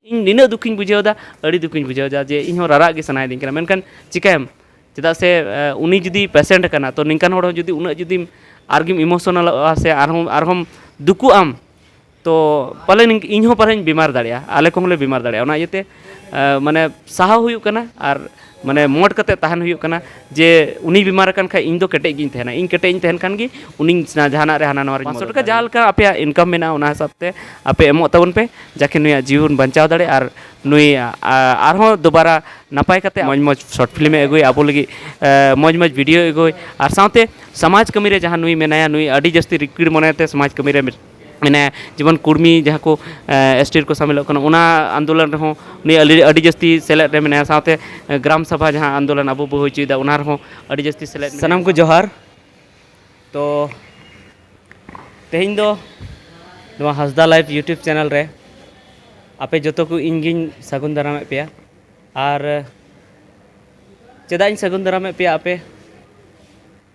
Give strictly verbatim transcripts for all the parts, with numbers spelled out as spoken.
ᱤᱧ ᱱᱤᱱᱟᱹᱜ ᱫᱩᱠᱷᱤᱧ ᱵᱩᱡᱷᱟᱹᱣ ᱮᱫᱟ, ᱟᱹᱰᱤ ᱫᱩᱠᱷᱤᱧ ᱵᱩᱡᱷᱟᱹᱣ ᱮᱫᱟ ᱡᱮ ᱤᱧ ᱦᱚᱸ ᱨᱟᱨᱟᱜ ᱜᱮ ᱥᱟᱱᱟᱭᱮᱫᱤᱧ ᱠᱟᱱᱟ, ᱢᱮᱱᱠᱷᱟᱱ ᱪᱤᱠᱟᱹᱭᱟᱢ? ᱪᱮᱫᱟᱜ ᱥᱮ ᱩᱱᱤ ᱡᱩᱫᱤ ᱯᱮᱥᱮᱱᱴ ᱠᱟᱱᱟ, ᱛᱚ ᱱᱤᱝᱠᱟᱱ ᱦᱚᱲ ᱦᱚᱸ ᱡᱩᱫᱤ ᱩᱱᱟᱹᱜ ᱡᱩᱫᱤᱢ ᱟᱨᱜᱮᱢ ᱤᱢᱳᱥᱚᱱᱟᱞᱚᱜᱼᱟ ᱥᱮ ᱟᱨᱦᱚᱸ ᱟᱨᱦᱚᱸᱢ ᱫᱩᱠᱩᱜ ᱟᱢ, ᱛᱚ ᱯᱟᱞᱮ ᱤᱧ ᱦᱚᱸ ᱯᱟᱞᱮᱧ ᱵᱤᱢᱟᱨ ᱫᱟᱲᱮᱭᱟᱜᱼᱟ, ᱟᱞᱮ ᱠᱚᱦᱚᱸ ᱞᱮ ᱵᱤᱢᱟᱨ ᱫᱟᱲᱮᱭᱟᱜᱼᱟ᱾ ᱚᱱᱟ ᱤᱭᱟᱹᱛᱮ ᱢᱟᱱᱮ ᱥᱟᱦᱟᱣ ᱦᱩᱭᱩᱜ ᱠᱟᱱᱟ ᱟᱨ ᱢᱟᱱᱮ ᱢᱚᱴ ᱠᱟᱛᱮ ᱛᱟᱦᱮᱱ ᱦᱩᱭᱩᱜ ᱠᱟᱱᱟ᱾ ᱡᱮ ᱩᱱᱤ ᱵᱤᱢᱟᱨ ᱟᱠᱟᱱ ᱠᱷᱟᱡ ᱤᱧ ᱫᱚ ᱠᱮᱴᱮᱡ ᱜᱤᱧ ᱛᱟᱦᱮᱱᱟ, ᱤᱧ ᱠᱮᱴᱮᱡ ᱤᱧ ᱛᱟᱦᱮᱱ ᱠᱷᱟᱱ ᱜᱮ ᱩᱱᱤ ᱡᱟᱦᱟᱱᱟᱜ ᱨᱮ ᱦᱟᱱᱟ ᱱᱟᱣᱟ ᱨᱤᱧ ᱯᱟᱸᱪᱥᱚ ᱴᱟᱠᱟ ᱡᱟᱦᱟᱸ ᱞᱮᱠᱟ ᱟᱯᱮᱭᱟᱜ ᱤᱱᱠᱟᱢ ᱢᱮᱱᱟᱜᱼᱟ, ᱚᱱᱟ ᱦᱤᱥᱟᱹᱵ ᱛᱮ ᱟᱯᱮ ᱮᱢᱚᱜ ᱛᱟᱵᱚᱱ ᱯᱮ, ᱡᱟᱠᱮ ᱱᱩᱭᱟᱜ ᱡᱤᱭᱚᱱ ᱵᱟᱧᱪᱟᱣ ᱫᱟᱲᱮᱭᱟᱜ ᱟᱨ ᱱᱩᱭ ᱟᱨᱦᱚᱸ ᱫᱩᱵᱟᱨᱟ ᱱᱟᱯᱟᱭ ᱠᱟᱛᱮ ᱢᱚᱡᱽ ᱢᱚᱡᱽ ᱥᱚᱨᱴ ᱯᱷᱤᱞᱢ ᱮ ᱟᱹᱜᱩᱭ, ᱟᱵᱚ ᱞᱟᱹᱜᱤᱫ ᱢᱚᱡᱽ ᱢᱚᱡᱽ ᱵᱷᱤᱰᱤᱭᱳ ᱟᱹᱜᱩᱭ, ᱟᱨ ᱥᱟᱶᱛᱮ ᱥᱚᱢᱟᱡᱽ ᱠᱟᱹᱢᱤ ᱨᱮ ᱡᱟᱦᱟᱸ ᱱᱩᱭ ᱢᱮᱱᱟᱭᱟ, ᱱᱩᱭ ᱟᱹᱰᱤ ᱡᱟᱹᱥᱛᱤ ᱨᱤᱠᱤᱲ ᱢᱚᱱᱮᱛᱮ ᱥᱚᱢᱟᱡᱽ ᱠᱟᱹᱢᱤ ᱨᱮ ᱢᱮᱱᱟᱭᱟ᱾ ᱡᱮᱢᱚᱱ ᱠᱩᱲᱢᱤ ᱡᱟᱦᱟᱸ ᱠᱚ ᱮᱥ ᱴᱤ ᱨᱮᱠᱚ ᱥᱟᱢᱤᱞᱚᱜ ᱠᱟᱱᱟ, ᱚᱱᱟ ᱟᱱᱫᱳᱞᱚᱱ ᱨᱮᱦᱚᱸ ᱩᱱᱤ ᱟᱹᱰᱤ ᱟᱹᱰᱤ ᱡᱟᱹᱥᱛᱤ ᱥᱮᱞᱮᱫ ᱨᱮ ᱢᱮᱱᱟᱭᱟ᱾ ᱥᱟᱶᱛᱮ ᱜᱨᱟᱢ ᱥᱟᱵᱷᱟ ᱡᱟᱦᱟᱸ ᱟᱱᱫᱳᱞᱚᱱ ᱟᱵᱚ ᱵᱚ ᱦᱩᱭ ᱦᱚᱪᱚᱭᱮᱫᱟ, ᱚᱱᱟ ᱨᱮᱦᱚᱸ ᱟᱹᱰᱤ ᱡᱟᱹᱥᱛᱤ ᱥᱮᱞᱮᱫ ᱢᱮᱱᱟᱭᱟ᱾ ᱥᱟᱱᱟᱢ ᱠᱚ ᱡᱚᱦᱟᱨ᱾ ᱛᱚ ᱛᱮᱦᱮᱧ ᱫᱚ ᱱᱚᱣᱟ ᱦᱟᱸᱥᱫᱟ ᱞᱟᱭᱤᱵᱷ YouTube ᱪᱮᱱᱮᱞ ᱨᱮ ᱟᱯᱮ ᱡᱚᱛᱚ ᱠᱚ ᱤᱧ ᱜᱤᱧ ᱥᱟᱹᱜᱩᱱ ᱫᱟᱨᱟᱢᱮᱫ ᱯᱮᱭᱟ᱾ ᱟᱨ ᱪᱮᱫᱟᱜ ᱤᱧ ᱥᱟᱹᱜᱩᱱ ᱫᱟᱨᱟᱢᱮᱫ ᱯᱮᱭᱟ ᱟᱯᱮ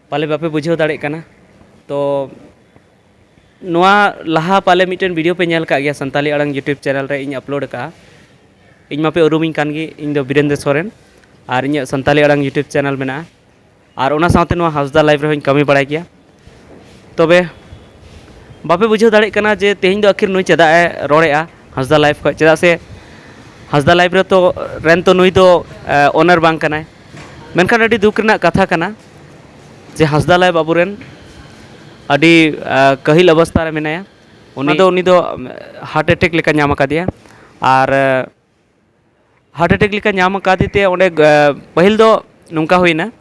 ᱯᱟᱞᱮ ᱵᱟᱯᱮ ᱵᱩᱡᱷᱟᱹᱣ ᱫᱟᱲᱮᱭᱟᱜ ᱠᱟᱱᱟ᱾ ᱛᱚ ᱱᱚᱣᱟ ᱞᱟᱦᱟ ᱯᱟᱞᱮ ᱢᱤᱫᱴᱮᱱ ᱵᱷᱤᱰᱤᱭᱳ ᱯᱮ ᱧᱮᱞ ᱠᱟᱜ ᱜᱮᱭᱟ, ᱥᱟᱱᱛᱟᱞᱤ ᱟᱲᱟᱝ YouTube ᱪᱮᱱᱮᱞ ᱨᱮ ᱤᱧ ᱟᱯᱞᱳᱰ ᱟᱠᱟᱫᱼᱟ᱾ ᱤᱧ ᱢᱟᱯᱮ ᱩᱨᱩᱢᱤᱧ ᱠᱟᱱ ᱜᱮ, ᱤᱧ ᱫᱚ ᱵᱤᱨᱮᱱᱫᱨᱚ ᱥᱚᱨᱮᱱ, ᱟᱨ ᱤᱧᱟᱹᱜ ᱥᱟᱱᱛᱟᱞᱤ ᱟᱲᱟᱝ YouTube ᱪᱮᱱᱮᱞ ᱢᱮᱱᱟᱜᱼᱟ᱾ ᱟᱨ ᱚᱱᱟ ᱥᱟᱶᱛᱮ ᱱᱚᱣᱟ ᱦᱟᱸᱥᱫᱟ ᱞᱟᱭᱤᱵᱷ ᱨᱮᱦᱚᱸᱧ ᱠᱟᱹᱢᱤ ᱵᱟᱲᱟᱭ ᱜᱮᱭᱟ᱾ ᱛᱚᱵᱮ ᱵᱟᱯᱮ ᱵᱩᱡᱷᱟᱹᱣ ᱫᱟᱲᱮᱭᱟᱜ ᱠᱟᱱᱟ ᱡᱮ ᱛᱮᱦᱮᱧ ᱫᱚ ᱟᱹᱠᱷᱤᱨ ᱱᱩᱭ ᱪᱮᱫᱟᱜ ᱮ ᱨᱚᱲᱮᱫᱼᱟ ᱦᱟᱸᱥᱫᱟ ᱞᱟᱭᱤᱵᱷ ᱠᱷᱚᱱ? ᱪᱮᱫᱟᱜ ᱥᱮ ᱦᱟᱸᱥᱫᱟ ᱞᱟᱭᱤᱵᱷ ᱨᱮᱛᱚ ᱨᱮᱱ ᱛᱚ ᱱᱩᱭ ᱫᱚ ᱳᱱᱟᱨ ᱵᱟᱝ ᱠᱟᱱᱟᱭ᱾ ᱢᱮᱱᱠᱷᱟᱱ ᱟᱹᱰᱤ ᱫᱩᱠ ᱨᱮᱱᱟᱜ ᱠᱟᱛᱷᱟ ᱠᱟᱱᱟ ᱡᱮ ᱦᱟᱸᱥᱫᱟ ᱞᱟᱭᱤᱵᱷ ᱟᱵᱚᱨᱮᱱ ᱟᱹᱰᱤ ᱠᱟᱹᱦᱤᱞ ᱚᱵᱚᱥᱛᱷᱟ ᱨᱮ ᱢᱮᱱᱟᱭᱟ᱾ ᱩᱱᱤ ᱫᱚ ᱩᱱᱤ ᱫᱚ ᱦᱟᱨᱴ ᱮᱴᱮᱠ ᱞᱮᱠᱟ ᱧᱟᱢ ᱟᱠᱟᱫᱮᱭᱟ᱾ ᱟᱨ ᱦᱟᱨᱴ ᱮᱴᱮᱠ ᱞᱮᱠᱟ ᱧᱟᱢ ᱟᱠᱟᱫᱮ ᱛᱮ ᱚᱸᱰᱮ ᱯᱟᱹᱦᱤᱞ ᱫᱚ ᱱᱚᱝᱠᱟ ᱦᱩᱭᱱᱟ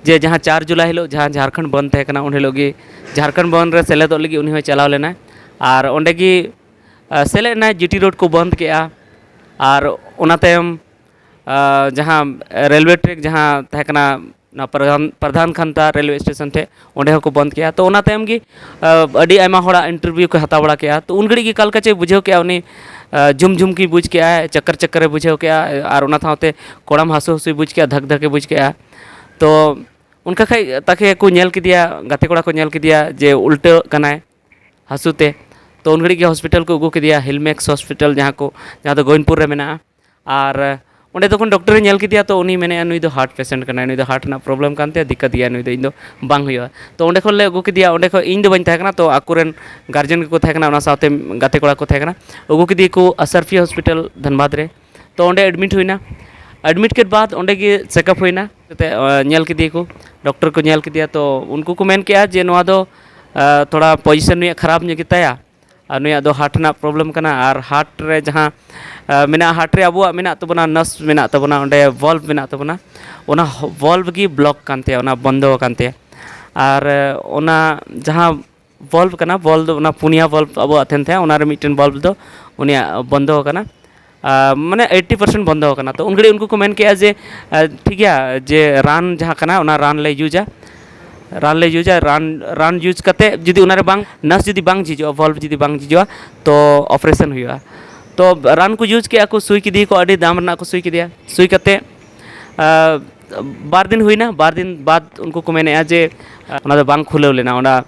ᱡᱮ ᱡᱟᱦᱟᱸ ᱪᱟᱨ ᱡᱩᱞᱟᱭ ᱦᱤᱞᱳᱜ ᱡᱟᱦᱟᱸ ᱡᱷᱟᱲᱠᱷᱚᱸᱰ ᱵᱚᱱᱫᱷ ᱛᱟᱦᱮᱸ ᱠᱟᱱᱟ, ᱩᱱ ᱦᱤᱞᱳᱜ ᱜᱮ ᱡᱷᱟᱲᱠᱷᱚᱸᱰ ᱵᱚᱱᱫᱷ ᱨᱮ ᱥᱮᱞᱮᱫᱚᱜ ᱞᱟᱹᱜᱤᱫ ᱩᱱᱤ ᱦᱚᱸᱭ ᱪᱟᱞᱟᱣ ᱞᱮᱱᱟ᱾ ᱟᱨ ᱚᱸᱰᱮ ᱜᱮ ᱥᱮᱞᱮᱫ ᱮᱱᱟᱭ, ᱡᱤᱴᱤ ᱨᱳᱰ ᱠᱚ ᱵᱚᱱᱫᱷ ᱠᱮᱜᱼᱟ᱾ ᱟᱨ ᱚᱱᱟ ᱛᱟᱭᱚᱢ ᱡᱟᱦᱟᱸ ᱨᱮᱞᱣᱮ ᱴᱨᱮᱠ ᱡᱟᱦᱟᱸ ᱛᱟᱦᱮᱸ ᱠᱟᱱᱟ ᱱᱚᱣᱟ ᱯᱨᱚᱫᱷᱟᱱ ᱯᱨᱚᱫᱷᱟᱱ ᱠᱷᱟᱱᱛᱟ ᱨᱮᱞᱣᱮ ᱥᱴᱮᱥᱚᱱ ᱴᱷᱮᱱ, ᱚᱸᱰᱮ ᱦᱚᱸᱠᱚ ᱵᱚᱱᱫ ᱠᱮᱜᱼᱟ᱾ ᱛᱚ ᱚᱱᱟ ᱛᱟᱭᱚᱢ ᱜᱮ ᱟᱹᱰᱤ ᱟᱭᱢᱟ ᱦᱚᱲᱟᱜ ᱤᱱᱴᱟᱨᱵᱷᱤᱭᱩ ᱠᱚ ᱦᱟᱛᱟᱣ ᱵᱟᱲᱟ ᱠᱮᱜᱼᱟ᱾ ᱛᱚ ᱩᱱ ᱜᱷᱟᱹᱲᱤᱡ ᱜᱮ ᱚᱠᱟ ᱞᱮᱠᱟ ᱪᱚᱭ ᱵᱩᱡᱷᱟᱹᱣ ᱠᱮᱜᱼᱟ, ᱩᱱᱤ ᱡᱷᱩᱢ ᱡᱷᱩᱢ ᱜᱮᱭ ᱵᱩᱡᱽ ᱠᱮᱜᱼᱟ, ᱪᱟᱠᱠᱟᱨ ᱪᱟᱠᱠᱟᱨᱮ ᱵᱩᱡᱷᱟᱹᱣ ᱠᱮᱜᱼᱟ, ᱟᱨ ᱚᱱᱟ ᱥᱟᱶᱛᱮ ᱠᱚᱲᱟᱢ ᱦᱟᱹᱥᱩ ᱦᱟᱹᱥᱩᱭ ᱵᱩᱡᱽ ᱠᱮᱜᱼᱟ, ᱫᱷᱟᱠ ᱫᱷᱟᱠᱮ ᱵᱩᱡᱽ ᱠᱮᱜᱼᱟ᱾ ᱛᱚ ᱚᱱᱠᱟ ᱠᱷᱟᱡ ᱛᱟᱠᱮ ᱠᱚ ᱧᱮᱞ ᱠᱮᱫᱮᱭᱟ, ᱜᱟᱛᱮ ᱠᱚᱲᱟ ᱠᱚ ᱧᱮᱞ ᱠᱮᱫᱮᱭᱟ ᱡᱮ ᱩᱞᱴᱟᱹᱜ ᱠᱟᱱᱟᱭ ᱦᱟᱹᱥᱩ ᱛᱮ᱾ ᱛᱚ ᱩᱱ ᱜᱷᱟᱹᱲᱤᱡ ᱜᱮ ᱦᱚᱥᱯᱤᱴᱟᱞ ᱠᱚ ᱟᱹᱜᱩ ᱠᱮᱫᱮᱭᱟ, ᱦᱤᱞᱢᱮᱠᱥ ᱦᱚᱥᱯᱤᱴᱟᱞ, ᱡᱟᱦᱟᱸ ᱠᱚ, ᱡᱟᱦᱟᱸ ᱫᱚ ᱜᱳᱭᱤᱱᱯᱩᱨ ᱨᱮ ᱢᱮᱱᱟᱜᱼᱟ᱾ ᱟᱨ ᱚᱸᱰᱮ ᱛᱚᱠᱷᱚᱱ ᱰᱚᱠᱴᱚᱨᱮ ᱧᱮᱞ ᱠᱮᱫᱮᱭᱟ, ᱛᱚ ᱩᱱᱤ ᱢᱮᱱᱮᱫᱼᱟ, "ᱱᱩᱭ ᱫᱚ ᱦᱟᱨᱴ ᱯᱮᱥᱮᱱᱴ ᱠᱟᱱᱟᱭ, ᱱᱩᱭ ᱫᱚ ᱦᱟᱨᱴ ᱨᱮᱱᱟᱜ ᱯᱨᱚᱵᱞᱮᱢ ᱠᱟᱱ ᱛᱟᱭᱟ, ᱫᱤᱠᱠᱟᱛ ᱜᱮᱭᱟ, ᱱᱩᱭ ᱫᱚ ᱤᱧ ᱫᱚ ᱵᱟᱝ ᱦᱩᱭᱩᱜᱼᱟ᱾" ᱛᱚ ᱚᱸᱰᱮ ᱠᱷᱚᱱ ᱞᱮ ᱟᱹᱜᱩ ᱠᱮᱫᱮᱭᱟ᱾ ᱚᱸᱰᱮ ᱠᱷᱚᱱ ᱤᱧ ᱫᱚ ᱵᱟᱹᱧ ᱛᱟᱦᱮᱸ ᱠᱟᱱᱟ, ᱛᱚ ᱟᱠᱚᱨᱮᱱ ᱜᱟᱨᱡᱮᱱ ᱜᱮᱠᱚ ᱛᱟᱦᱮᱸ ᱠᱟᱱᱟ, ᱚᱱᱟ ᱥᱟᱶᱛᱮ ᱜᱟᱛᱮ ᱠᱚᱲᱟ ᱠᱚ ᱛᱟᱦᱮᱸ ᱠᱟᱱᱟ᱾ ᱟᱹᱜᱩ ᱠᱮᱫᱮᱭᱟᱠᱚ ᱟᱥᱟᱨᱯᱷᱤ ᱦᱚᱥᱯᱤᱴᱟᱞ ᱫᱷᱟᱱᱵᱟᱫᱽ ᱨᱮ᱾ ᱛᱚ ᱚᱸᱰᱮ ᱮᱰᱢᱤᱴ ᱦᱩᱭᱱᱟ᱾ ᱮᱰᱢᱤᱴ ᱠᱮᱫ ᱵᱟᱫ ᱚᱸᱰᱮ ᱜᱮ ᱪᱮᱠᱟᱯ ᱦᱩᱭᱱᱟ᱾ ᱠᱟᱛᱮ, ᱟ, ᱧᱮᱞ ᱠᱮᱫᱮᱭᱟᱠᱚ, ᱰᱚᱠᱴᱚᱨ ᱠᱚ ᱧᱮᱞ ᱠᱮᱫᱮᱭᱟ᱾ ᱛᱚ ᱩᱱᱠᱩ ᱠᱚ ᱢᱮᱱ ᱠᱮᱫᱼᱟ ᱡᱮ ᱱᱚᱣᱟ ᱫᱚ, ᱟ, ᱛᱷᱚᱲᱟ ᱯᱚᱡᱤᱥᱚᱱ ᱱᱩᱭᱟᱜ ᱠᱷᱟᱨᱟᱯ ᱧᱚᱜ ᱜᱮᱛᱟᱭᱟ, ᱟᱨ ᱱᱩᱭᱟᱜ ᱫᱚ ᱦᱟᱨᱴ ᱨᱮᱱᱟᱜ ᱯᱨᱚᱵᱞᱮᱢ ᱠᱟᱱᱟ᱾ ᱟᱨ ᱦᱟᱨᱴ ᱨᱮ ᱡᱟᱦᱟᱸ, ᱟ, ᱢᱮᱱᱟᱜᱼᱟ, ᱦᱟᱨᱴ ᱨᱮ ᱟᱵᱚᱣᱟᱜ ᱢᱮᱱᱟᱜ ᱛᱟᱵᱚᱱᱟ, ᱱᱟᱨᱥ ᱢᱮᱱᱟᱜ ᱛᱟᱵᱚᱱᱟ, ᱚᱸᱰᱮ ᱵᱷᱚᱞᱵᱷ ᱢᱮᱱᱟᱜ ᱛᱟᱵᱚᱱᱟ, ᱚᱱᱟ ᱵᱷᱚᱞᱵᱷ ᱜᱮ ᱵᱞᱚᱠ ᱠᱟᱱ ᱛᱟᱭᱟ, ᱚᱱᱟ ᱵᱚᱱᱫᱚ ᱟᱠᱟᱱ ᱛᱟᱭᱟ᱾ ᱟᱨ, ᱟ, ᱚᱱᱟ ᱡᱟᱦᱟᱸ ᱵᱷᱚᱞᱵᱷ ᱠᱟᱱᱟ, ᱵᱷᱚᱞᱵᱷ ᱫᱚ ᱚᱱᱟ ᱯᱩᱱᱭᱟ ᱵᱷᱚᱞᱵᱷ ᱟᱵᱚᱣᱟᱜ ᱛᱟᱦᱮᱱ ᱛᱟᱦᱮᱸᱫ, ᱚᱱᱟ ᱨᱮ ᱢᱤᱫᱴᱮᱱ ᱵᱷᱚᱞᱵᱷ ᱫᱚ ᱩᱱᱤᱭᱟᱜ ᱵᱚᱱᱫᱚ ᱟᱠᱟᱱᱟ᱾ ᱟ, ᱢᱟᱱᱮ ᱮᱭᱤᱴᱴᱤ ᱯᱟᱨᱥᱮᱱᱴ ᱵᱚᱱᱫᱚ ᱟᱠᱟᱱᱟ᱾ ᱛᱚ ᱩᱱ ᱜᱷᱟᱹᱲᱤᱡ ᱩᱱᱠᱩ ᱠᱚ ᱢᱮᱱ ᱠᱮᱜᱼᱟ ᱡᱮ, ᱟ, ᱴᱷᱤᱠ ᱜᱮᱭᱟ, ᱡᱮ ᱨᱟᱱ ᱡᱟᱦᱟᱸ ᱠᱟᱱᱟ, ᱚᱱᱟ ᱨᱟᱱ ᱞᱮ ᱤᱭᱩᱡᱟ, ᱨᱟᱱ ᱞᱮ ᱤᱭᱩᱡᱟ, ᱨᱟᱱ, ᱨᱟᱱ ᱤᱭᱩᱡᱽ ᱠᱟᱛᱮ ᱡᱩᱫᱤ ᱚᱱᱟ ᱨᱮ ᱵᱟᱝ, ᱱᱟᱨᱥ ᱡᱩᱫᱤ ᱵᱟᱝ ᱡᱷᱤᱡᱚᱜᱼᱟ, ᱵᱷᱚᱞᱵᱷ ᱡᱩᱫᱤ ᱵᱟᱝ ᱡᱷᱤᱡᱚᱜᱼᱟ, ᱛᱚ ᱚᱯᱟᱨᱮᱥᱚᱱ ᱦᱩᱭᱩᱜᱼᱟ᱾ ᱛᱚ ᱨᱟᱱ ᱠᱚ ᱤᱭᱩᱡᱽ ᱠᱮᱜᱼᱟ ᱠᱚ, ᱥᱩᱭ ᱠᱮᱫᱮᱭᱟ ᱠᱚ, ᱟᱹᱰᱤ ᱫᱟᱢ ᱨᱮᱱᱟᱜ ᱠᱚ ᱥᱩᱭ ᱠᱮᱫᱮᱭᱟ᱾ ᱥᱩᱭ ᱠᱟᱛᱮ, ᱟ, ᱵᱟᱨ ᱫᱤᱱ ᱦᱩᱭᱱᱟ, ᱵᱟᱨ ᱫᱤᱱ ᱵᱟᱫ ᱩᱱᱠᱩ ᱠᱚ ᱢᱮᱱᱮᱜᱼᱟ ᱡᱮ, ᱟ, ᱚᱱᱟ ᱫᱚ ᱵᱟᱝ ᱠᱷᱩᱞᱟᱹᱣ ᱞᱮᱱᱟ, ᱚᱱᱟ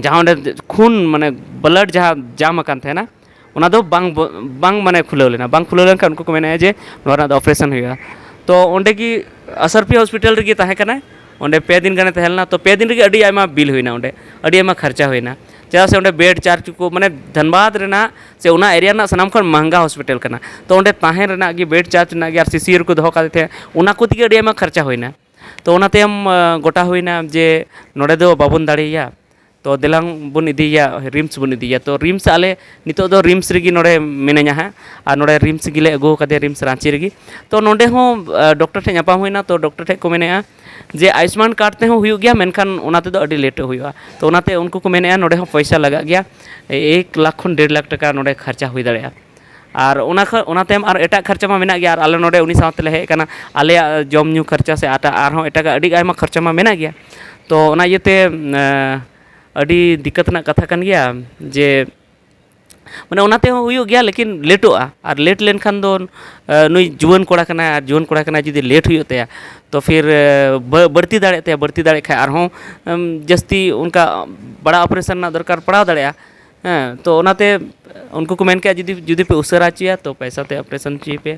ᱡᱟᱦᱟᱸ ᱚᱸᱰᱮ ᱠᱷᱩᱱ, ᱢᱟᱱᱮ ᱵᱞᱟᱰ ᱡᱟᱦᱟᱸ ᱡᱟᱢ ᱟᱠᱟᱱ ᱛᱟᱦᱮᱱᱟ, ᱚᱱᱟ ᱫᱚ ᱵᱟᱝ ᱵᱚ-, ᱵᱟᱝ ᱢᱟᱱᱮ ᱠᱷᱩᱞᱟᱹᱣ ᱞᱮᱱᱟ᱾ ᱵᱟᱝ ᱠᱷᱩᱞᱟᱹᱣ ᱞᱮᱱᱠᱷᱟᱱ ᱩᱱᱠᱩ ᱠᱚ ᱢᱮᱱᱮᱜᱼᱟ ᱡᱮ ᱱᱚᱣᱟ ᱨᱮᱱᱟᱜ ᱫᱚ ᱚᱯᱟᱨᱮᱥᱚᱱ ᱦᱩᱭᱩᱜᱼᱟ᱾ ᱛᱚ ᱚᱸᱰᱮ ᱜᱮ ᱟᱥᱟᱨᱯᱤ ᱦᱚᱥᱯᱤᱴᱟᱞ ᱨᱮᱜᱮ ᱛᱟᱦᱮᱸ ᱠᱟᱱᱟᱭ, ᱚᱸᱰᱮ ᱯᱮ ᱫᱤᱱ ᱜᱟᱱᱮ ᱛᱟᱦᱮᱸ ᱞᱮᱱᱟ᱾ ᱛᱚ ᱯᱮ ᱫᱤᱱ ᱨᱮᱜᱮ ᱟᱹᱰᱤ ᱟᱭᱢᱟ ᱵᱤᱞ ᱦᱩᱭᱱᱟ, ᱚᱸᱰᱮ ᱟᱹᱰᱤ ᱟᱭᱢᱟ ᱠᱷᱚᱨᱪᱟ ᱦᱩᱭᱱᱟ, ᱪᱮᱫᱟᱜ ᱥᱮ ᱚᱸᱰᱮ ᱵᱮᱰ ᱪᱟᱨᱡᱽ ᱠᱚ, ᱢᱟᱱᱮ ᱫᱷᱟᱱᱵᱟᱫᱽ ᱨᱮᱱᱟᱜ ᱥᱮ ᱚᱱᱟ ᱮᱨᱤᱭᱟ ᱨᱮᱱᱟᱜ ᱥᱟᱱᱟᱢ ᱠᱷᱚᱱ ᱢᱟᱦᱟᱝᱜᱟ ᱦᱚᱥᱯᱤᱴᱟᱞ ᱠᱟᱱᱟ᱾ ᱛᱚ ᱚᱸᱰᱮ ᱛᱟᱦᱮᱸ ᱨᱮᱱᱟᱜ ᱜᱮ, ᱵᱮᱰ ᱪᱟᱨᱡᱽ ᱨᱮᱱᱟᱜ ᱜᱮ, ᱟᱨ ᱥᱤᱥᱤᱭᱩ ᱨᱮᱠᱚ ᱫᱚᱦᱚ ᱠᱟᱫᱮ ᱛᱟᱦᱮᱸᱫ, ᱚᱱᱟ ᱠᱚ ᱛᱮᱜᱮ ᱟᱹᱰᱤ ᱟᱭᱢᱟ ᱠᱷᱚᱨᱪᱟ ᱦᱩᱭᱱᱟ᱾ ᱛᱚ ᱚᱱᱟ ᱛᱟᱭᱚᱢ, ᱟ, ᱜᱚᱴᱟ ᱦᱩᱭᱱᱟ ᱡᱮ ᱱᱚᱰᱮ ᱫᱚ ᱵᱟᱵᱚᱱ ᱫᱟᱲᱮᱭᱟᱭᱟ, ᱛᱚ ᱫᱮᱞᱟᱝ ᱵᱚᱱ ᱤᱫᱤᱭᱮᱭᱟ, ᱨᱤᱢᱥ ᱵᱚᱱ ᱤᱫᱤᱭᱮᱭᱟ᱾ ᱛᱚ ᱨᱤᱢᱥ ᱟᱞᱮ ᱱᱤᱛᱚᱜ ᱫᱚ ᱨᱤᱢᱥ ᱨᱮᱜᱮ ᱱᱚᱰᱮ ᱢᱤᱱᱟᱹᱧᱟ ᱦᱟᱸᱜ, ᱟᱨ ᱱᱚᱰᱮ ᱨᱤᱢᱥ ᱜᱮᱞᱮ ᱟᱹᱜᱩ ᱟᱠᱟᱫᱮᱭᱟ, ᱨᱤᱢᱥ ᱨᱟᱸᱪᱤ ᱨᱮᱜᱮ᱾ ᱛᱚ ᱱᱚᱰᱮ ᱦᱚᱸ, ᱟ, ᱰᱚᱠᱴᱚᱨ ᱴᱷᱮᱱ ᱧᱟᱯᱟᱢ ᱦᱩᱭᱱᱟ᱾ ᱛᱚ ᱰᱚᱠᱴᱚᱨ ᱴᱷᱮᱱ ᱠᱚ ᱢᱮᱱᱮᱜᱼᱟ ᱡᱮ ᱟᱭᱩᱥᱢᱟᱱ ᱠᱟᱨᱰ ᱛᱮᱦᱚᱸ ᱦᱩᱭᱩᱜ ᱜᱮᱭᱟ, ᱢᱮᱱᱠᱷᱟᱱ ᱚᱱᱟ ᱛᱮᱫᱚ ᱟᱹᱰᱤ ᱞᱮᱴᱚᱜ ᱦᱩᱭᱩᱜᱼᱟ᱾ ᱛᱚ ᱚᱱᱟᱛᱮ ᱩᱱᱠᱩ ᱠᱚ ᱢᱮᱱᱮᱜᱼᱟ ᱱᱚᱰᱮ ᱦᱚᱸ ᱯᱚᱭᱥᱟ ᱞᱟᱜᱟᱜ ᱜᱮᱭᱟ, ᱮᱠ ᱞᱟᱠᱷ ᱠᱷᱚᱱ ᱰᱮᱲ ᱞᱟᱠᱷ ᱴᱟᱠᱟ ᱱᱚᱰᱮ ᱠᱷᱚᱨᱪᱟ ᱦᱩᱭ ᱫᱟᱲᱮᱭᱟᱜᱼᱟ᱾ ᱟᱨ ᱚᱱᱟ ᱠᱷᱚᱱ, ᱚᱱᱟ ᱛᱟᱭᱚᱢ ᱟᱨ ᱮᱴᱟᱜ ᱠᱷᱚᱨᱪᱟ ᱢᱟ ᱢᱮᱱᱟᱜ ᱜᱮᱭᱟ, ᱟᱨ ᱟᱞᱮ ᱱᱚᱰᱮ ᱩᱱᱤ ᱥᱟᱶ ᱛᱮᱞᱮ ᱦᱮᱡ ᱟᱠᱟᱱᱟ, ᱟᱞᱮᱭᱟᱜ ᱡᱚᱢ ᱧᱩ ᱠᱷᱚᱨᱪᱟ ᱥᱮ ᱮᱴᱟᱜ ᱟᱨᱦᱚᱸ ᱮᱴᱟᱜᱟᱜ ᱟᱹᱰᱤ ᱟᱭᱢᱟ ᱠᱷᱚᱨᱪᱟ ᱢᱟ ᱢᱮᱱᱟᱜ ᱜᱮᱭᱟ᱾ ᱛᱚ ᱚᱱᱟ ᱤᱭᱟᱹᱛᱮ, ᱮᱸ, ᱟᱹᱰᱤ ᱫᱤᱠᱠᱟᱛ ᱨᱮᱱᱟᱜ ᱠᱟᱛᱷᱟ ᱠᱟᱱ ᱜᱮᱭᱟ ᱡᱮ, ᱢᱟᱱᱮ ᱚᱱᱟ ᱛᱮᱦᱚᱸ ᱦᱩᱭᱩᱜ ᱜᱮᱭᱟ, ᱞᱮᱠᱤᱱ ᱞᱮᱴᱚᱜᱼᱟ, ᱟᱨ ᱞᱮᱴ ᱞᱮᱱᱠᱷᱟᱱ ᱫᱚ, ᱮᱸ, ᱱᱩᱭ ᱡᱩᱣᱟᱹᱱ ᱠᱚᱲᱟ ᱠᱟᱱᱟᱭ, ᱟᱨ ᱡᱩᱣᱟᱹᱱ ᱠᱚᱲᱟ ᱠᱟᱱᱟᱭ, ᱡᱩᱫᱤ ᱞᱮᱴ ᱦᱩᱭᱩᱜ ᱛᱟᱭᱟ, ᱛᱚ ᱯᱷᱤᱨ, ᱮᱸ, ᱵᱟᱹ-, ᱵᱟᱹᱲᱛᱤ ᱫᱟᱲᱮᱭᱟᱜ ᱛᱟᱭᱟ, ᱵᱟᱹᱲᱛᱤ ᱫᱟᱲᱮᱭᱟᱜ ᱠᱷᱟᱡ ᱟᱨᱦᱚᱸ, ᱮᱢ, ᱡᱟᱹᱥᱛᱤ ᱚᱱᱠᱟ ᱵᱟᱲᱟ ᱚᱯᱟᱨᱮᱥᱚᱱ ᱨᱮᱱᱟᱜ ᱫᱚᱨᱠᱟᱨ ᱯᱟᱲᱟᱣ ᱫᱟᱲᱮᱭᱟᱜᱼᱟ᱾ ᱦᱮᱸ, ᱛᱚ ᱚᱱᱟᱛᱮ ᱩᱱᱠᱩ ᱠᱚ ᱢᱮᱱ ᱠᱮᱜᱼᱟ, ᱡᱩᱫᱤ ᱡᱩᱫᱤ ᱯᱮ ᱩᱥᱟᱹᱨᱟ ᱦᱚᱪᱚᱭᱟ, ᱛᱚ ᱯᱚᱭᱥᱟ ᱛᱮ ᱚᱯᱟᱨᱮᱥᱚᱱ ᱦᱚᱪᱚᱭᱮ ᱯᱮ,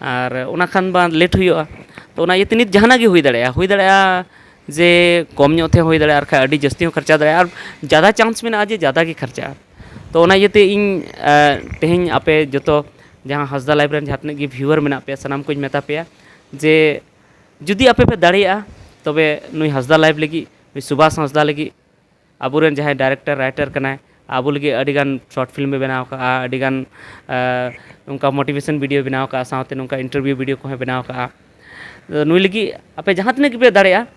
ᱟᱨ ᱚᱱᱟ ᱠᱷᱟᱱ ᱵᱟᱝ ᱞᱮᱴ ᱦᱩᱭᱩᱜᱼᱟ᱾ ᱛᱚ ᱚᱱᱟ ᱤᱭᱟᱹᱛᱮ ᱱᱤᱛ ᱡᱟᱦᱟᱱᱟᱜ ᱜᱮ ᱦᱩᱭ ᱫᱟᱲᱮᱭᱟᱜᱼᱟ, ᱦᱩᱭ ᱫᱟᱲᱮᱭᱟᱜᱼᱟ ᱡᱮ ᱠᱚᱢ ᱧᱚᱜ ᱛᱮ ᱦᱩᱭ ᱫᱟᱲᱮᱭᱟᱜᱼᱟ, ᱟᱨ ᱠᱷᱟᱡ ᱟᱹᱰᱤ ᱡᱟᱹᱥᱛᱤ ᱦᱚᱸ ᱠᱷᱚᱨᱪᱟ ᱫᱟᱲᱮᱭᱟᱜᱼᱟ, ᱟᱨ ᱡᱟᱫᱟ ᱪᱟᱱᱥ ᱢᱮᱱᱟᱜᱼᱟ ᱡᱮ ᱡᱟᱫᱟ ᱜᱮ ᱠᱷᱚᱨᱪᱟᱜᱼᱟ᱾ ᱛᱚ ᱚᱱᱟ ᱤᱭᱟᱹᱛᱮ ᱤᱧ, ᱮ, ᱛᱮᱦᱮᱧ ᱟᱯᱮ ᱡᱚᱛᱚ ᱡᱟᱦᱟᱸ ᱦᱟᱸᱥᱫᱟ ᱞᱟᱭᱤᱵᱷ ᱨᱮᱱ ᱡᱟᱦᱟᱸ ᱛᱤᱱᱟᱹᱜ ᱜᱮ ᱵᱷᱤᱭᱩᱣᱟᱨ ᱢᱮᱱᱟᱜ ᱯᱮᱭᱟ, ᱥᱟᱱᱟᱢ ᱠᱚᱧ ᱢᱮᱛᱟ ᱯᱮᱭᱟ ᱡᱮ ᱡᱩᱫᱤ ᱟᱯᱮ ᱯᱮ ᱫᱟᱲᱮᱭᱟᱜᱼᱟ, ᱛᱚᱵᱮ ᱱᱩᱭ ᱦᱟᱸᱥᱫᱟ ᱞᱟᱭᱤᱵᱷ ᱞᱟᱹᱜᱤᱫ, ᱱᱩᱭ ᱥᱩᱵᱷᱟᱥ ᱦᱟᱸᱥᱫᱟ ᱞᱟᱹᱜᱤᱫ, ᱟᱵᱚᱨᱮᱱ ᱡᱟᱦᱟᱸᱭ ᱰᱟᱭᱨᱮᱠᱴᱚᱨ ᱨᱟᱭᱴᱟᱨ ᱠᱟᱱᱟᱭ, ᱟᱵᱚ ᱞᱟᱹᱜᱤᱫ ᱟᱹᱰᱤᱜᱟᱱ ᱥᱚᱨᱴ ᱯᱷᱤᱞᱢ ᱮ ᱵᱮᱱᱟᱣ ᱠᱟᱜᱼᱟ, ᱟᱹᱰᱤᱜᱟᱱ, ᱮ, ᱱᱚᱝᱠᱟ ᱢᱳᱴᱤᱵᱷᱮᱥᱚᱱ ᱵᱷᱤᱰᱤᱭᱳ ᱵᱮᱱᱟᱣ ᱠᱟᱜᱼᱟ, ᱥᱟᱶᱛᱮ ᱱᱚᱝᱠᱟ ᱤᱱᱴᱟᱨᱵᱷᱤᱭᱩ ᱵᱷᱤᱰᱤᱭᱳ ᱠᱚᱦᱚᱸᱭ ᱵᱮᱱᱟᱣ ᱠᱟᱜᱼᱟ᱾ ᱱᱩᱭ ᱞᱟᱹᱜᱤᱫ ᱟᱯᱮ ᱡᱟᱦᱟᱸ ᱛᱤᱱᱟᱹᱜ ᱜᱮᱯᱮ ᱫᱟᱲᱮᱭᱟᱜᱼᱟ,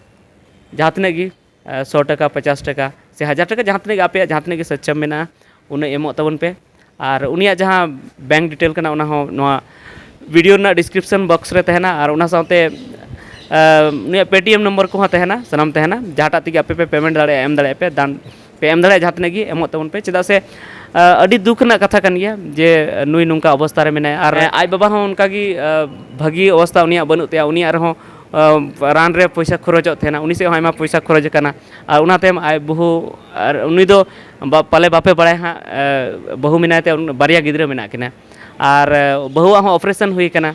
ᱡᱟᱦᱟᱸ ᱛᱤᱱᱟᱹᱜ ᱜᱮ, ᱮ, ᱥᱚ ᱴᱟᱠᱟ, ᱯᱚᱪᱟᱥ ᱴᱟᱠᱟ ᱥᱮ ᱦᱟᱡᱟᱨ ᱴᱟᱠᱟ, ᱡᱟᱦᱟᱸ ᱛᱤᱱᱟᱹᱜ ᱜᱮ ᱟᱯᱮᱭᱟᱜ ᱡᱟᱦᱟᱸ ᱛᱤᱱᱟᱹᱜ ᱜᱮ ᱥᱚᱪᱪᱷᱚᱢ ᱢᱮᱱᱟᱜᱼᱟ, ᱩᱱᱟᱹᱜ ᱮᱢᱚᱜ ᱛᱟᱵᱚᱱ ᱯᱮ᱾ ᱟᱨ ᱩᱱᱤᱭᱟᱜ ᱡᱟᱦᱟᱸ ᱵᱮᱝᱠ ᱰᱤᱴᱮᱞ ᱠᱟᱱᱟ, ᱚᱱᱟ ᱦᱚᱸ ᱱᱚᱣᱟ ᱵᱷᱤᱰᱤᱭᱳ ᱨᱮᱱᱟᱜ ᱰᱤᱥᱠᱨᱤᱯᱥᱚᱱ ᱵᱚᱠᱥ ᱨᱮ ᱛᱟᱦᱮᱱᱟ, ᱟᱨ ᱚᱱᱟ ᱥᱟᱶᱛᱮ, ᱮ, ᱩᱱᱤᱭᱟᱜ ᱯᱮᱴᱤᱮᱢ ᱱᱚᱢᱵᱚᱨ ᱠᱚᱦᱚᱸ ᱛᱟᱦᱮᱱᱟ, ᱥᱟᱱᱟᱢ ᱛᱟᱦᱮᱱᱟ᱾ ᱡᱟᱦᱟᱸᱴᱟᱜ ᱛᱮᱜᱮ ᱟᱯᱮ ᱯᱮ ᱯᱮᱢᱮᱱᱴ ᱫᱟᱲᱮᱭᱟᱜᱼᱟ, ᱮᱢ ᱫᱟᱲᱮᱭᱟᱜᱼᱟ ᱯᱮ, ᱫᱟᱱ ᱯᱮ ᱮᱢ ᱫᱟᱲᱮᱭᱟᱜᱼᱟ, ᱡᱟᱦᱟᱸ ᱛᱤᱱᱟᱹᱜ ᱜᱮ ᱮᱢᱚᱜ ᱛᱟᱵᱚᱱ ᱯᱮ᱾ ᱪᱮᱫᱟᱜ ᱥᱮ, ᱮ, ᱟᱹᱰᱤ ᱫᱩᱠ ᱨᱮᱱᱟᱜ ᱠᱟᱛᱷᱟ ᱠᱟᱱ ᱜᱮᱭᱟ ᱡᱮ ᱱᱩᱭ ᱱᱚᱝᱠᱟ ᱚᱵᱚᱥᱛᱟ ᱨᱮ ᱢᱮᱱᱟᱭᱟ, ᱟᱨ ᱟᱡ ᱵᱟᱵᱟ ᱦᱚᱸ ᱚᱱᱠᱟᱜᱮ, ᱮ, ᱵᱷᱟᱹᱜᱤ ᱚᱵᱚᱥᱛᱟ ᱩᱱᱤᱭᱟᱜ ᱵᱟᱹᱱᱩᱜ ᱛᱟᱭᱟ, ᱩᱱᱤᱭᱟᱜ ᱨᱮᱦᱚᱸ, ᱮ, ᱨᱟᱱ ᱨᱮ ᱯᱚᱭᱥᱟ ᱠᱷᱚᱨᱚᱪᱚᱜ ᱛᱟᱦᱮᱱᱟ, ᱩᱱᱤ ᱥᱮᱫ ᱦᱚᱸ ᱟᱭᱢᱟ ᱯᱚᱭᱥᱟ ᱠᱷᱚᱨᱚᱪ ᱟᱠᱟᱱᱟ᱾ ᱟᱨ ᱚᱱᱟ ᱛᱟᱭᱚᱢ ᱟᱡ ᱵᱟᱹᱦᱩ, ᱟᱨ ᱩᱱᱤ ᱫᱚ ᱵᱟ-, ᱯᱟᱞᱮ ᱵᱟᱯᱮ ᱵᱟᱲᱟᱭᱟ ᱦᱟᱸᱜ, ᱮ, ᱵᱟᱹᱦᱩ ᱢᱮᱱᱟᱭ ᱛᱮ, ᱩᱱ-, ᱵᱟᱨᱭᱟ ᱜᱤᱫᱽᱨᱟᱹ ᱢᱮᱱᱟᱜ ᱠᱤᱱᱟ᱾ ᱟᱨ, ᱮ, ᱵᱟᱹᱦᱩᱣᱟᱜ ᱦᱚᱸ ᱚᱯᱟᱨᱮᱥᱚᱱ ᱦᱩᱭ ᱠᱟᱱᱟ,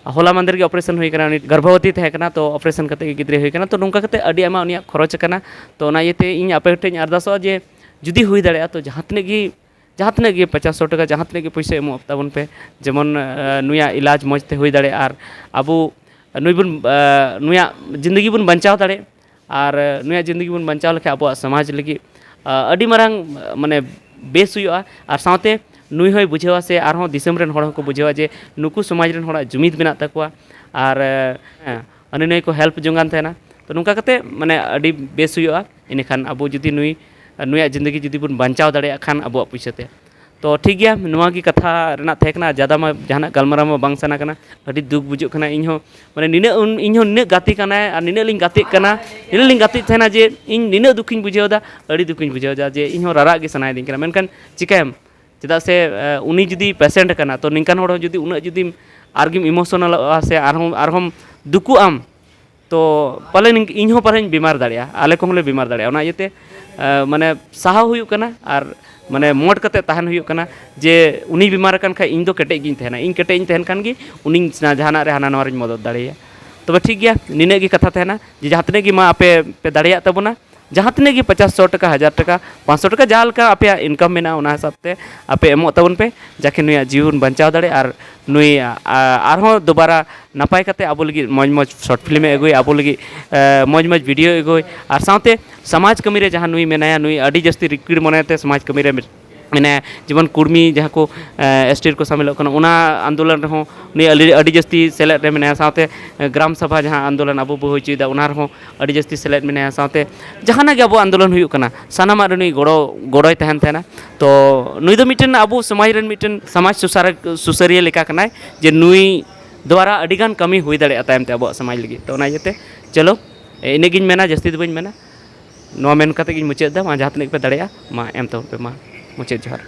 ᱦᱚᱞᱟ ᱢᱟᱸᱫᱷᱮᱨ ᱜᱮ ᱚᱯᱟᱨᱮᱥᱚᱱ ᱦᱩᱭ ᱠᱟᱱᱟ, ᱩᱱᱤ ᱜᱚᱨᱵᱷᱚᱵᱚᱛᱤ ᱛᱟᱦᱮᱸ ᱠᱟᱱᱟ, ᱛᱚ ᱚᱯᱟᱨᱮᱥᱚᱱ ᱠᱟᱛᱮ ᱜᱮ ᱜᱤᱫᱽᱨᱟᱹ ᱦᱩᱭ ᱠᱟᱱᱟ᱾ ᱛᱚ ᱱᱚᱝᱠᱟ ᱠᱟᱛᱮ ᱟᱹᱰᱤ ᱟᱭᱢᱟ ᱩᱱᱤᱭᱟᱜ ᱠᱷᱚᱨᱚᱪ ᱟᱠᱟᱱᱟ᱾ ᱛᱚ ᱚᱱᱟ ᱤᱭᱟᱹᱛᱮ ᱤᱧ ᱟᱯᱮ ᱴᱷᱮᱱ ᱤᱧ ᱟᱨᱫᱟᱥᱚᱜᱼᱟ ᱡᱮ ᱡᱩᱫᱤ ᱦᱩᱭ ᱫᱟᱲᱮᱭᱟᱜᱼᱟ, ᱛᱚ ᱡᱟᱦᱟᱸ ᱛᱤᱱᱟᱹᱜ ᱜᱮ, ᱡᱟᱦᱟᱸ ᱛᱤᱱᱟᱹᱜ ᱜᱮ ᱯᱚᱪᱟᱥ ᱥᱚ ᱴᱟᱠᱟ, ᱡᱟᱦᱟᱸ ᱛᱤᱱᱟᱹᱜ ᱜᱮ ᱯᱩᱭᱥᱟᱹ ᱮᱢᱚᱜ ᱛᱟᱵᱚᱱ ᱯᱮ, ᱡᱮᱢᱚᱱ, ᱮ, ᱱᱩᱭᱟᱜ ᱤᱞᱟᱡᱽ ᱢᱚᱡᱽ ᱛᱮ ᱦᱩᱭ ᱫᱟᱲᱮᱭᱟᱜᱼᱟ, ᱟᱨ ᱟᱵᱚ ᱱᱩᱭ ᱵᱚᱱ, ᱮ, ᱱᱩᱭᱟᱜ ᱡᱤᱱᱫᱮᱜᱤ ᱵᱚᱱ ᱵᱟᱧᱪᱟᱣ ᱫᱟᱲᱮᱭᱟᱜᱼᱟ᱾ ᱟᱨ, ᱮ, ᱱᱩᱭᱟᱜ ᱡᱤᱱᱫᱮᱜᱤ ᱵᱚᱱ ᱵᱟᱧᱪᱟᱣ ᱞᱮᱠᱷᱟᱱ ᱟᱵᱚᱣᱟᱜ ᱥᱚᱢᱟᱡᱽ ᱞᱟᱹᱜᱤᱫ, ᱮ, ᱟᱹᱰᱤ ᱢᱟᱨᱟᱝ, ᱮ, ᱢᱟᱱᱮ ᱵᱮᱥ ᱦᱩᱭᱩᱜᱼᱟ᱾ ᱟᱨ ᱥᱟᱶᱛᱮ ᱱᱩᱭ ᱦᱚᱸᱭ ᱵᱩᱡᱷᱟᱹᱣᱟ ᱥᱮ ᱟᱨᱦᱚᱸ ᱫᱤᱥᱚᱢ ᱨᱮᱱ ᱦᱚᱲ ᱦᱚᱸᱠᱚ ᱵᱩᱡᱷᱟᱹᱣᱟ ᱡᱮ ᱱᱩᱠᱩ ᱥᱚᱢᱟᱡᱽ ᱨᱮᱱ ᱦᱚᱲᱟᱜ ᱡᱩᱢᱤᱫ ᱢᱮᱱᱟᱜ ᱛᱟᱠᱚᱣᱟ᱾ ᱟᱨ, ᱮ, ᱦᱮᱸ, ᱦᱟᱹᱱᱤ ᱱᱟᱹᱭ ᱠᱚ ᱦᱮᱞᱯ ᱡᱚᱝ ᱠᱟᱱ ᱛᱟᱦᱮᱱᱟ᱾ ᱛᱚ ᱱᱚᱝᱠᱟ ᱠᱟᱛᱮ ᱢᱟᱱᱮ ᱟᱹᱰᱤ ᱵᱮᱥ ᱦᱩᱭᱩᱜᱼᱟ᱾ ᱤᱱᱟᱹᱠᱷᱟᱱ ᱟᱵᱚ ᱡᱩᱫᱤ ᱱᱩᱭ, ᱱᱩᱭᱟᱜ ᱡᱤᱱᱫᱮᱜᱤ ᱡᱩᱫᱤ ᱵᱚᱱ ᱵᱟᱧᱪᱟᱣ ᱫᱟᱲᱮᱭᱟᱜ ᱠᱷᱟᱱ ᱟᱵᱚᱣᱟᱜ ᱯᱩᱭᱥᱟᱹ ᱛᱮ᱾ ᱛᱚ ᱴᱷᱤᱠ ᱜᱮᱭᱟ, ᱱᱚᱣᱟ ᱜᱮ ᱠᱟᱛᱷᱟ ᱨᱮᱱᱟᱜ ᱛᱟᱦᱮᱸ ᱠᱟᱱᱟ, ᱡᱟᱫᱟ ᱢᱟ ᱡᱟᱦᱟᱱᱟᱜ ᱜᱟᱞᱢᱟᱨᱟᱣ ᱢᱟ ᱵᱟᱝ ᱥᱟᱱᱟ ᱠᱟᱱᱟ᱾ ᱟᱹᱰᱤ ᱫᱩᱠ ᱵᱩᱡᱩᱜ ᱠᱟᱱᱟ᱾ ᱤᱧ ᱦᱚᱸ ᱢᱟᱱᱮ ᱱᱤᱱᱟᱹᱜ ᱩᱱ-, ᱤᱧ ᱦᱚᱸ ᱱᱤᱱᱟᱹᱜ ᱜᱟᱛᱮ ᱠᱟᱱᱟᱭ ᱟᱨ ᱱᱤᱱᱟᱹᱜ ᱞᱤᱧ ᱜᱟᱛᱮᱜ ᱠᱟᱱᱟ, ᱱᱤᱱᱟᱹᱜ ᱞᱤᱧ ᱜᱟᱛᱮᱜ ᱛᱟᱦᱮᱱᱟ ᱡᱮ ᱤᱧ ᱱᱤᱱᱟᱹᱜ ᱫᱩᱠᱷᱤᱧ ᱵᱩᱡᱷᱟᱹᱣ ᱮᱫᱟ, ᱟᱹᱰᱤ ᱫᱩᱠᱷᱤᱧ ᱵᱩᱡᱷᱟᱹᱣ ᱮᱫᱟ ᱡᱮ ᱤᱧ ᱦᱚᱸ ᱨᱟᱨᱟᱜ ᱜᱮ ᱥᱟᱱᱟᱭᱮᱫᱤᱧ ᱠᱟᱱᱟ᱾ ᱢᱮᱱᱠᱷᱟᱱ ᱪᱤᱠᱟᱹᱭᱟᱢ? ᱪᱮᱫᱟᱜ ᱥᱮ, ᱮ, ᱩᱱᱤ ᱡᱩᱫᱤ ᱯᱮᱥᱮᱱᱴ ᱠᱟᱱᱟ, ᱛᱚ ᱱᱤᱝᱠᱟᱱ ᱦᱚᱲ ᱦᱚᱸ ᱡᱩᱫᱤ ᱩᱱᱟᱹᱜ ᱡᱩᱫᱤᱢ ᱟᱨᱜᱮᱢ ᱤᱢᱳᱥᱚᱱᱟᱞᱚᱜᱼᱟ ᱥᱮ ᱟᱨᱦᱚᱸ, ᱟᱨᱦᱚᱸᱢ ᱫᱩᱠᱩᱜ ᱟᱢ, ᱛᱚ ᱯᱟᱞᱮ ᱱᱤᱝ-, ᱤᱧ ᱦᱚᱸ ᱯᱟᱞᱮᱧ ᱵᱤᱢᱟᱨ ᱫᱟᱲᱮᱭᱟᱜᱼᱟ, ᱟᱞᱮ ᱠᱚᱦᱚᱸ ᱞᱮ ᱵᱤᱢᱟᱨ ᱫᱟᱲᱮᱭᱟᱜᱼᱟ᱾ ᱚᱱᱟ ᱤᱭᱟᱹᱛᱮ, ᱮ, ᱢᱟᱱᱮ ᱥᱟᱦᱟᱣ ᱦᱩᱭᱩᱜ ᱠᱟᱱᱟ᱾ ᱟᱨ ᱢᱟᱱᱮ ᱢᱚᱴ ᱠᱟᱛᱮ ᱛᱟᱦᱮᱱ ᱦᱩᱭᱩᱜ ᱠᱟᱱᱟ, ᱡᱮ ᱩᱱᱤ ᱵᱤᱢᱟᱨ ᱟᱠᱟᱱ ᱠᱷᱟᱡ ᱤᱧ ᱫᱚ ᱠᱮᱴᱮᱡ ᱜᱤᱧ ᱛᱟᱦᱮᱱᱟ, ᱤᱧ ᱠᱮᱴᱮᱡ ᱤᱧ ᱛᱟᱦᱮᱱ ᱠᱷᱟᱱ ᱜᱮ ᱩᱱᱤ ᱡᱟᱦᱟᱱᱟᱜ ᱨᱮ ᱦᱟᱱᱟ ᱱᱟᱣᱟ ᱨᱤᱧ ᱢᱚᱫᱚᱫ ᱫᱟᱲᱮᱭᱟᱭᱟ᱾ ᱛᱚᱵᱮ ᱴᱷᱤᱠ ᱜᱮᱭᱟ, ᱱᱤᱱᱟᱹᱜ ᱜᱮ ᱠᱟᱛᱷᱟ ᱛᱟᱦᱮᱱᱟ, ᱡᱮ ᱡᱟᱦᱟᱸ ᱛᱤᱱᱟᱹᱜ ᱜᱮ ᱢᱟ ᱟᱯᱮ ᱯᱮ ᱫᱟᱲᱮᱭᱟᱜ ᱛᱟᱵᱚᱱᱟ, ᱡᱟᱦᱟᱸ ᱛᱤᱱᱟᱹᱜ ᱜᱮ ᱯᱚᱪᱟᱥ ᱥᱚ ᱴᱟᱠᱟ, ᱦᱟᱡᱟᱨ ᱴᱟᱠᱟ, ᱯᱟᱸᱪᱥᱚ ᱴᱟᱠᱟ, ᱡᱟᱦᱟᱸ ᱞᱮᱠᱟ ᱟᱯᱮᱭᱟᱜ ᱤᱱᱠᱟᱢ ᱢᱮᱱᱟᱜᱼᱟ, ᱚᱱᱟ ᱦᱤᱥᱟᱵ ᱛᱮ ᱟᱯᱮ ᱮᱢᱚᱜ ᱛᱟᱵᱚᱱ ᱯᱮ, ᱡᱟᱠᱮ ᱱᱩᱭᱟᱜ ᱡᱤᱣᱤ ᱵᱚᱱ ᱵᱟᱧᱪᱟᱣ ᱫᱟᱲᱮᱭᱟᱜ ᱟᱨ ᱱᱩᱭ, ᱟ-, ᱟᱨᱦᱚᱸ ᱫᱩᱵᱟᱨᱟ ᱱᱟᱯᱟᱭ ᱠᱟᱛᱮ ᱟᱵᱚ ᱞᱟᱹᱜᱤᱫ ᱢᱚᱡᱽ ᱢᱚᱡᱽ ᱥᱚᱨᱴ ᱯᱷᱤᱞᱢ ᱮ ᱟᱹᱜᱩᱭ, ᱟᱵᱚ ᱞᱟᱹᱜᱤᱫ, ᱮ, ᱢᱚᱡᱽ ᱢᱚᱡᱽ ᱵᱷᱤᱰᱤᱭᱳ ᱟᱹᱜᱩᱭ, ᱟᱨ ᱥᱟᱶᱛᱮ ᱥᱚᱢᱟᱡᱽ ᱠᱟᱹᱢᱤ ᱨᱮ ᱡᱟᱦᱟᱸ ᱱᱩᱭ ᱢᱮᱱᱟᱭᱟ, ᱱᱩᱭ ᱟᱹᱰᱤ ᱡᱟᱹᱥᱛᱤ ᱨᱤᱠᱤᱲ ᱢᱚᱱᱮᱛᱮ ᱥᱚᱢᱟᱡᱽ ᱠᱟᱹᱢᱤ ᱨᱮ ᱢᱮᱱᱟᱭᱟ᱾ ᱡᱮᱢᱚᱱ ᱠᱩᱲᱢᱤ ᱡᱟᱦᱟᱸ ᱠᱚ, ᱮ, ᱮᱥ ᱴᱤ ᱨᱮᱠᱚ ᱥᱟᱢᱤᱞᱚᱜ ᱠᱟᱱᱟ, ᱚᱱᱟ ᱟᱱᱫᱳᱞᱚᱱ ᱨᱮᱦᱚᱸ ᱱᱩᱭ ᱟᱹᱰᱤ, ᱟᱹᱰᱤ ᱡᱟᱹᱥᱛᱤ ᱥᱮᱞᱮᱫ ᱨᱮ ᱢᱮᱱᱟᱭᱟ᱾ ᱥᱟᱶᱛᱮ, ᱮ, ᱜᱨᱟᱢ ᱥᱟᱵᱷᱟ ᱡᱟᱦᱟᱸ ᱟᱱᱫᱳᱞᱚᱱ ᱟᱵᱚ ᱵᱚ ᱦᱩᱭ ᱦᱚᱪᱚᱭᱮᱫᱟ, ᱚᱱᱟ ᱨᱮᱦᱚᱸ ᱟᱹᱰᱤ ᱡᱟᱹᱥᱛᱤ ᱥᱮᱞᱮᱫ ᱢᱮᱱᱟᱭᱟ᱾ ᱥᱟᱶᱛᱮ ᱡᱟᱦᱟᱱᱟᱜ ᱜᱮ ᱟᱵᱚ ᱟᱱᱫᱳᱞᱚᱱ ᱦᱩᱭᱩᱜ ᱠᱟᱱᱟ, ᱥᱟᱱᱟᱢᱟᱜ ᱨᱮ ᱱᱩᱭ ᱜᱚᱲᱚ, ᱜᱚᱲᱚᱭ ᱛᱟᱦᱮᱱ ᱛᱟᱦᱮᱱᱟ᱾ ᱛᱚ ᱱᱩᱭ ᱫᱚ ᱢᱤᱫᱴᱮᱱ ᱟᱵᱚ ᱥᱚᱢᱟᱡᱽ ᱨᱮᱱ ᱢᱤᱫᱴᱮᱱ ᱥᱚᱢᱟᱡᱽ ᱥᱩᱥᱟᱨ-, ᱥᱩᱥᱟᱹᱨᱤᱭᱟᱹ ᱞᱮᱠᱟ ᱠᱟᱱᱟᱭ, ᱡᱮ ᱱᱩᱭ ᱫᱣᱟᱨᱟ ᱟᱹᱰᱤᱜᱟᱱ ᱠᱟᱹᱢᱤ ᱦᱩᱭ ᱫᱟᱲᱮᱭᱟᱜᱼᱟ ᱛᱟᱭᱚᱢ ᱛᱮ ᱟᱵᱚᱣᱟᱜ ᱥᱚᱢᱟᱡᱽ ᱞᱟᱹᱜᱤᱫ᱾ ᱛᱚ ᱚᱱᱟ ᱤᱭᱟᱹᱛᱮ ᱪᱚᱞᱚ, ᱤᱱᱟᱹᱜ ᱜᱤᱧ ᱢᱮᱱᱟ, ᱡᱟᱹᱥᱛᱤ ᱫᱚ ᱵᱟᱹᱧ ᱢᱮᱱᱟ᱾ ᱱᱚᱣᱟ ᱢᱮᱱ ᱠᱟᱛᱮ ᱜᱤᱧ ᱢᱩᱪᱟᱹᱫ ᱮᱫᱟ᱾ ᱢᱟ ᱡᱟᱦᱟᱸ ᱛᱤᱱᱟᱹᱜ ᱯᱮ ᱫᱟᱲᱮᱭᱟᱜᱼᱟ, ᱢᱟ ᱮᱢ ᱛᱟᱵᱚᱱ ᱯᱮ᱾ ᱢᱟ ᱢᱩᱪᱟᱹᱫ ᱡᱚᱦᱟᱨ᱾